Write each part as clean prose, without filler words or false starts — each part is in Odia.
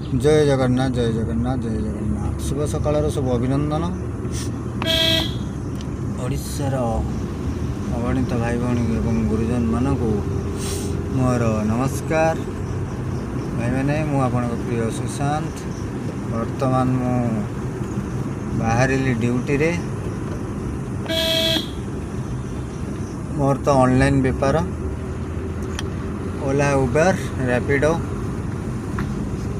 ଜୟ ଜଗନ୍ନାଥ, ଜୟ ଜଗନ୍ନାଥ, ଜୟ ଜଗନ୍ନାଥ। ଶୁଭ ସକାଳର ସବୁ ଅଭିନନ୍ଦନ। ଓଡ଼ିଶାର ଅଗଣିତ ଭାଇ ଭଉଣୀ ଏବଂ ଗୁରୁଜନମାନଙ୍କୁ ମୋର ନମସ୍କାର। ଭାଇମାନେ, ମୁଁ ଆପଣଙ୍କ ପ୍ରିୟ ସୁଶାନ୍ତ। ବର୍ତ୍ତମାନ ମୁଁ ବାହାରିଲି ଡ୍ୟୁଟିରେ। ମୋର ତ ଅନଲାଇନ୍ ବେପାର, ଓଲା, ଉବେର, ରାପିଡ଼ୋ।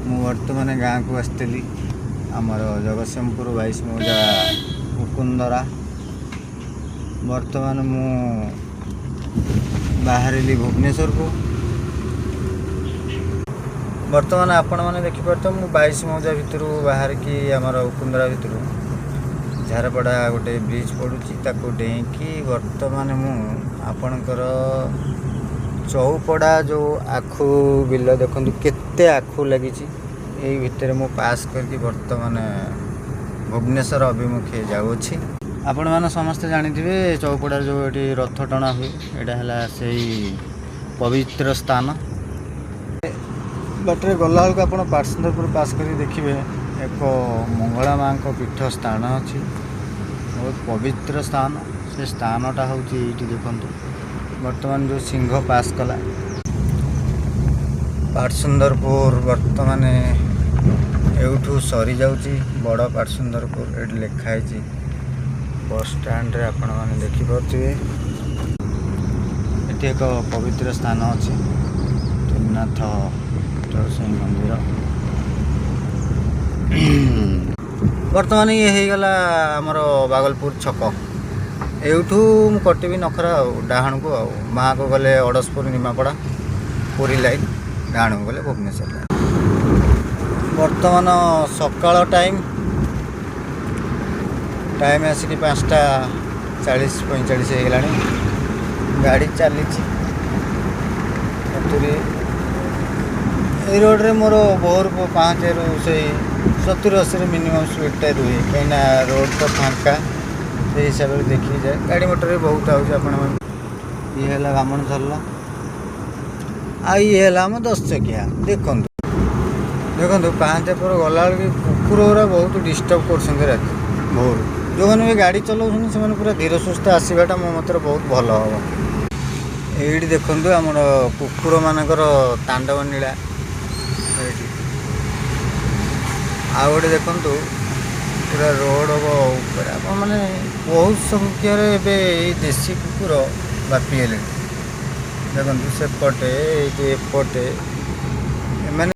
ମୁଁ ବର୍ତ୍ତମାନ ଗାଁକୁ ଆସିଥିଲି, ଆମର ଜଗତସିଂହପୁର 22 ମୌଜା ମୁକୁନ୍ଦରା। ବର୍ତ୍ତମାନ ମୁଁ ବାହାରିଲି ଭୁବନେଶ୍ୱରକୁ। ବର୍ତ୍ତମାନ ଆପଣମାନେ ଦେଖିପାରୁଥିବେ, ମୁଁ 22 ମୌଜା ଭିତରୁ ବାହାରିକି, ଆମର ଉକୁନ୍ଦରା ଭିତରୁ ଝାରପଡ଼ା ଗୋଟେ ବ୍ରିଜ୍ ପଡ଼ୁଛି, ତାକୁ ଡେଇଁକି ବର୍ତ୍ତମାନ ମୁଁ ଆପଣଙ୍କର ଚଉପଡ଼ା ଯେଉଁ ଆଖୁ ବିଲ, ଦେଖନ୍ତୁ କେତେ ଆଖୁ ଲାଗିଛି। ଏଇ ଭିତରେ ମୁଁ ପାସ୍ କରିକି ବର୍ତ୍ତମାନ ଭୁବନେଶ୍ୱର ଅଭିମୁଖେ ଯାଉଅଛି। ଆପଣମାନେ ସମସ୍ତେ ଜାଣିଥିବେ, ଚଉପଡ଼ାରେ ଯେଉଁ ଏଠି ରଥ ଟଣା ହୁଏ, ଏଇଟା ହେଲା ସେଇ ପବିତ୍ର ସ୍ଥାନ। ବାଟରେ ଗଲାବେଳକୁ ଆପଣ ପାଟସୁନ୍ଦରପୁର ପାସ୍ କରିକି ଦେଖିବେ, ଏକ ମଙ୍ଗଳା ମାଙ୍କ ପୀଠ ସ୍ଥାନ ଅଛି, ବହୁତ ପବିତ୍ର ସ୍ଥାନ। ସେ ସ୍ଥାନଟା ହେଉଛି ଏଇଠି। ଦେଖନ୍ତୁ, ବର୍ତ୍ତମାନ ଯେଉଁ ସିଂହ ପାସ୍ କଲା। ପାଟସୁନ୍ଦରପୁର ବର୍ତ୍ତମାନ ଏଇଠୁ ସରିଯାଉଛି। ବଡ଼ ପାଟସୁନ୍ଦରପୁର ଏଇଠି ଲେଖା ହେଇଛି ବସ୍ ଷ୍ଟାଣ୍ଡରେ, ଆପଣମାନେ ଦେଖିପାରୁଥିବେ। ଏଠି ଏକ ପବିତ୍ର ସ୍ଥାନ ଅଛି, ତ୍ରିନାଥ ଚୌସେଇ ମନ୍ଦିର। ବର୍ତ୍ତମାନ ଇଏ ହେଇଗଲା ଆମର ବାଗଲପୁର ଛକ। ଏଇଠୁ ମୁଁ କଟିବି ନଖରା ଆଉ ଡାହାଣକୁ, ଆଉ ବାଁକୁ ଗଲେ ଅଡ଼ଶପୁର, ନିମାପଡ଼ା, ପୁରୀ ଲାଇନ୍, ଡାହାଣକୁ ଗଲେ ଭୁବନେଶ୍ୱର ଲାଇନ୍। ବର୍ତ୍ତମାନ ସକାଳ ଟାଇମ୍, ଟାଇମ୍ ଆସିକି 5ଟା 40 45 ହେଇଗଲାଣି। ଗାଡ଼ି ଚାଲିଛି 70। ଏଇ ରୋଡ଼ରେ ମୋର ଭୋର 5ରୁ ସେଇ 70 80ରେ ମିନିମମ୍ ସ୍ପିଡ଼ଟା ରୁହେ, କାହିଁକିନା ରୋଡ଼ ତ ଫାଙ୍କା, ସେଇ ହିସାବରେ ଦେଖିକି ଯାଏ। ଗାଡ଼ି ମଟର ବି ବହୁତ ଆଉଛି। ଆପଣମାନେ, ଇଏ ହେଲା ବାମଣଝରଲ ଆଉ ଇଏ ହେଲା ଆମ 10 ଚକିଆ। ଦେଖନ୍ତୁ, ଦେଖନ୍ତୁ, ପାହାନ୍ତିଆ ପରେ ଗଲାବେଳକୁ କୁକୁର ଗୁରା ବହୁତ ଡିଷ୍ଟର୍ବ କରୁଛନ୍ତି ରାତି ଭୋରୁ। ଯେଉଁମାନେ ବି ଗାଡ଼ି ଚଲାଉଛନ୍ତି, ସେମାନେ ପୁରା ଧୀର ସୁସ୍ଥ ଆସିବାଟା ମୋ ମତରେ ବହୁତ ଭଲ ହେବ। ଏଇଠି ଦେଖନ୍ତୁ, ଆମର କୁକୁରମାନଙ୍କର ତାଣ୍ଡବ ନୀଳା ଏଇଠି। ଆଉ ଗୋଟେ ଦେଖନ୍ତୁ, ପୁରା ରୋଡ଼ ଉପରେ ଆପଣମାନେ ବହୁତ ସଂଖ୍ୟାରେ ଏବେ ଏଇ ଦେଶୀ କୁକୁର ବ୍ୟାପି ହେଲେଣି। ଦେଖନ୍ତୁ, ସେପଟେ, ଏଇଠି, ଏପଟେ।